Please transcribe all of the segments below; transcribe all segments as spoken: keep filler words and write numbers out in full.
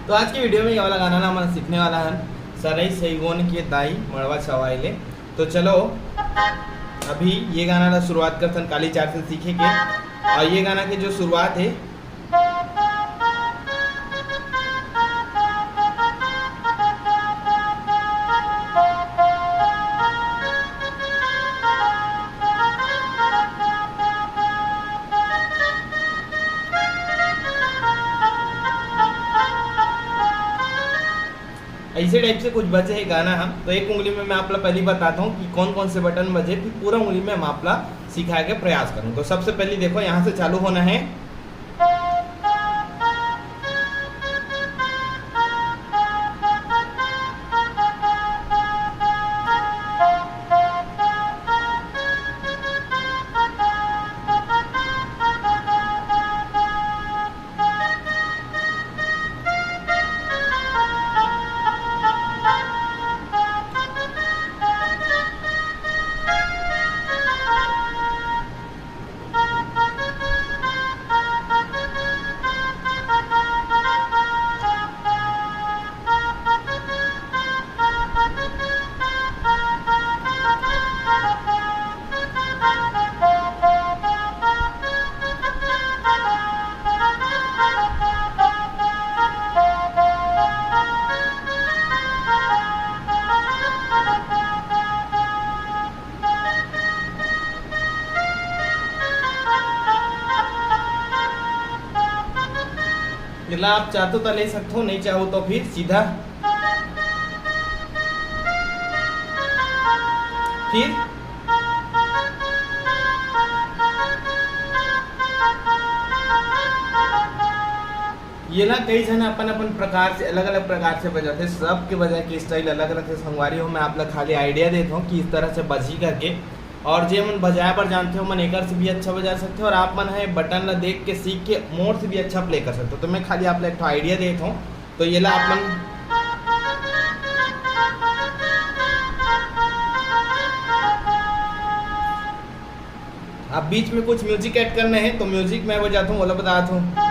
तो आज की वीडियो में ये वाला गाना ला हमन सीखने वाला हन, सरई सईगोन के दाई मड़वा छवाई ले। तो चलो अभी ये गाना ला शुरुआत करथन काली चार से सीखे के। और ये गाना के जो शुरुआत है, ऐसे टाइप से कुछ बजे है गाना। हम तो एक उंगली में मैं आप ला पहली बताता हूँ कि कौन कौन से बटन बजे, फिर पूरा उंगली में हम आप ला सिखाए के प्रयास करूँ। तो सबसे पहली देखो, यहाँ से चालू होना है। एला आप चाहतो तो ले सकथो, नहीं चाहो तो फिर सीधा। फिर ये ना कई झन अपन अपन प्रकार से, अलग अलग प्रकार से बजाते, सबके बजाए के स्टाइल अलग अलग है संगवारी हो। मैं आप ला खाली आइडिया देता हूँ कि इस तरह से बजी करके। और जे मन बजाए बर जानते हो, मन एकर से भी अच्छा बजा सकते हो, और आप मन है बटन ला देख के सीख के मोर से भी अच्छा प्ले कर सकते हो। तो मैं खाली आप ला एक ठो आइडिया देता हूँ। तो ये ला आप मन अब बीच में कुछ म्यूजिक ऐड करने हैं, तो म्यूजिक मैं बजाता हूँ, ओला बताता हूँ।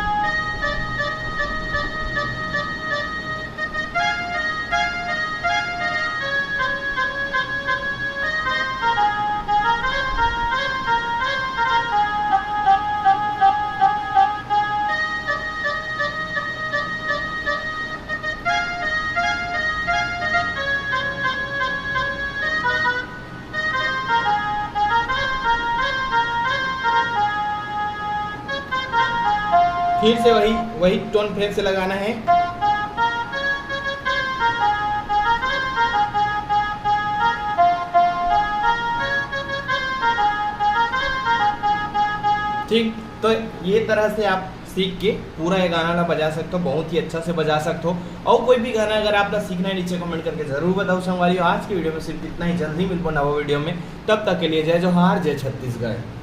फिर से वही वही टोन फिर से लगाना है। ठीक, तो ये तरह से आप सीख के पूरा ये गाना ला बजा सकते हो, बहुत ही अच्छा से बजा सकते हो। और कोई भी गाना अगर आप ला सीखना है, नीचे कमेंट करके जरूर बताओ संगवारी। आज की वीडियो में सिर्फ इतना ही, जल्दी मिलबो नवा वीडियो में। तब तक के लिए जय जोहार, जय छत्तीसगढ़।